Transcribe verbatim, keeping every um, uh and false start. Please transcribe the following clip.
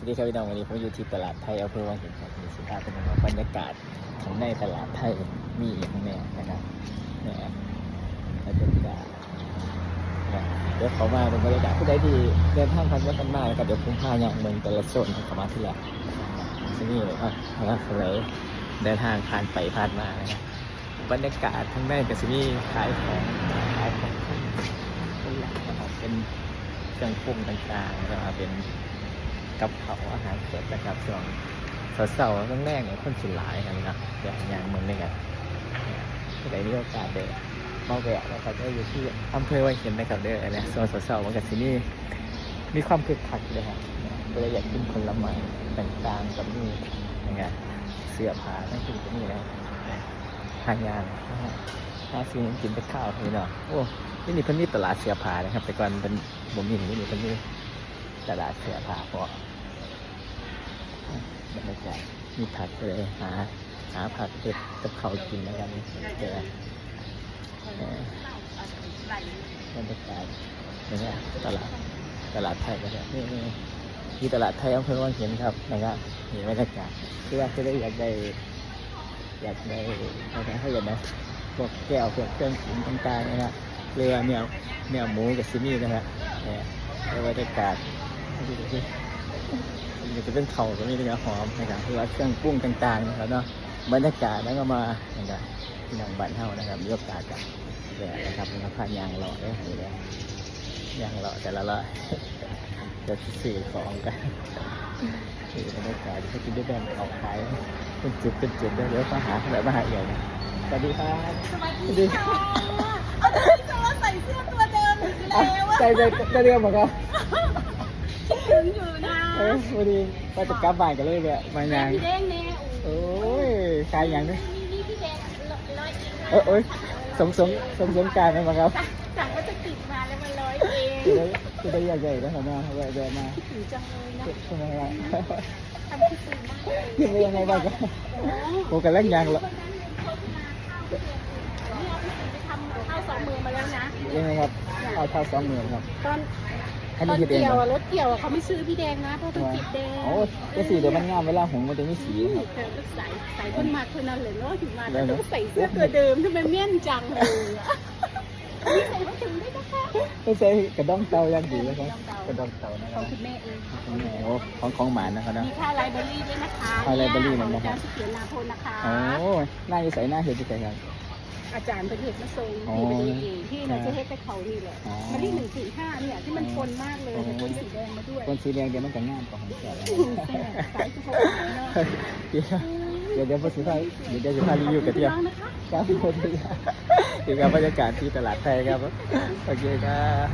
สวัสดีครับพี่น้อง วันนี้ผมอยู่ที่ตลาดไทยอำเภอวังหินครับ มีสิภาพเป็นยังไงบรรยากาศของในตลาดไทยมีอีกแน่นะครับเนี่ยบรรยากาศเนี่ยเดี๋ยวเขามาเป็นบรรยากาศผู้ใดที่เดินทางผ่านไปผ่านมาแล้วก็เดี๋ยวผมพาย่างเมืองแต่ละโซนเข้ามาที่แรกที่นี่เลยอ่ะนะครับสำหรับเดินทางผ่านไปผ่านมานะครับบรรยากาศทางในก็จะมีขายของขายของคนหลายนะครับเป็นเครื่องปรุงต่างๆนะครับเป็น กับเขาวอาหารสดนะครับช่วงเช้าๆแรงๆเนี่ยคนสิหลายครับพี่น้องเดี๋ยวย่างเมืองด้วยกันผู้ใดมีโอกาสเด้อมาแวะนะครับก็อยู่ที่อำเภอวังหินนะครับเด้อเนี่ยช่วงเช้าๆมันก็สิมีมีความคึกคักเลยครับก็เลยอยากกินผลไม้ต่างๆกับนี่นะครับเสื้อผ้าทั้งที่ก็มีแล้วหายางนะฮะหาซื้อหยังกินแต่ข้าวพี่น้องโอ้ที่นี่เพิ่นมีตลาดเสื้อผ้านะครับ แต่ก่อนเป็นบ่มีที่นี่เพิ่นมีตลาดเสื้อผ้าพอ บรรยากาศมีผักเลยหาหาผักเห็ดกับเขาวกินนะครับเดี๋ยวเอ่อบรรยากาศอย่างเงี้ยตลาดตลาดไทยก็ได้นี่นี่ที่ตลาดไทยอำเภอวังหินครับนะครับมีบรรยากาศคือว่าคือได้อยากได้อยากได้อะไรเขาเรียกนะพวกแก้วพวกเครื่องปรุงต่างๆนะครับเรือแนวแนวหมูกับซิมี่นะครับเนี่ยบรรยากาศมันจะเป็นเขาก็มีเนื้อหอมนะครับคือว่าเครื่องปรุงต่างๆนะครับเนาะ บรรยากาศแล้วก็มานะครับพี่น้องบ้านเฮานะครับมีโอกาสกันแวะนะครับมาพายางเลาะเด้อนี่เด้อย่างเลาะแต่ละเลาะจะซื้อของกันนี่บรรยากาศที่เขาจะได้แบ่งออกขายเป็นจุดเป็นจุดเด้อเดี๋ยวมาหาแบบมาหาเอี่ยวนะสวัสดีครับ สวัสดีค่ะเอาทำไมเธอใส่เสื้อตัวเดิมอีกแล้วอะ ใส่ใส่ตัวเดียวเหมือนกัน คิดถึงอยู่นะ เออพอดีว่าจะกลับบ้านกันเลยเนี่ยมายาง พี่แดงแน่ โอ้ยขายอย่างนี้ นี่นี่พี่แดงร้อยเองนะ เออโอ้ยสมสมสมสมการไหมครับ สั่งก็จะติดมาแล้วมันร้อยเอง จะได้จะได้อยากใหญ่นะครับมาแวะแวะมา คิดถึงจังเลยนะ ใช่ไหมครับ ทำคิดถึงมากเลย ยังไงยังไงบ้างครับผมกำลังยางละ นี่เอาไปทำข้าวสองมือมาแล้วนะ ยังไงครับเอาเท้าสองหมื่นครับ ตอน อัน ตอ นี้ น คิดเอง เกี่ยว เหรอ อะรถเกี่ยวอะเขาไม่ซื้อพี่แดงนะเพราะธุรกิจแดง โอ้จะสีเดี๋ยวมันงามเวลาหงมันจะไม่สี นี่ ครับ เธอก็ใส่ใส่คนมาเท่านั้นเลยเนาะถึงมาแล้วต้องใส่เสื้อตัวเดิมทำไมเมี่ยนจังเลยอะนี่ใส่ผ้าถุงด้วยนะคะ ต้องใช้กระด้องเต่าอย่างดีนะครับกระด้องเต่านะค ข รั อง บ คุณแม่เอง โอ้ของของหวานนะครับเนาะ มีค่าไลบรารีด้วยนะคะ ค่าไลบรารีมัน ข นะ อง ครับ อาจารย์เสถียรนาโพนะคะ โอ้หน้าอยู่ใส่หน้าเห็ดอยู่ใส่ครับ อาจารย์เป็นเห็ดมาทรง อ๋อ ที่เป็นเองที่เราจะเห็ดแต่เขานี่แหละ อ๋อ มะลิหนึ่งสี่ห้าเนี่ยที่มัน อ๋อ ปนมากเลย อ๋อ แต่ปนสีแดงมาด้วย คนสีแดงเดี๋ยวมันก็งามกว่าของแก่ อืมแซ่บสายสุขภาพเนาะ เดี๋ยวเดี๋ยวเดี๋ยวพอสิพาเดี๋ยวเดี๋ยวสิพารีวิวกระเทียม ขอบคุณมากนะคะ ครับสวัสดีครับนี่ครับบรรยากาศที่ตลาดไทยครับ โอเคครับ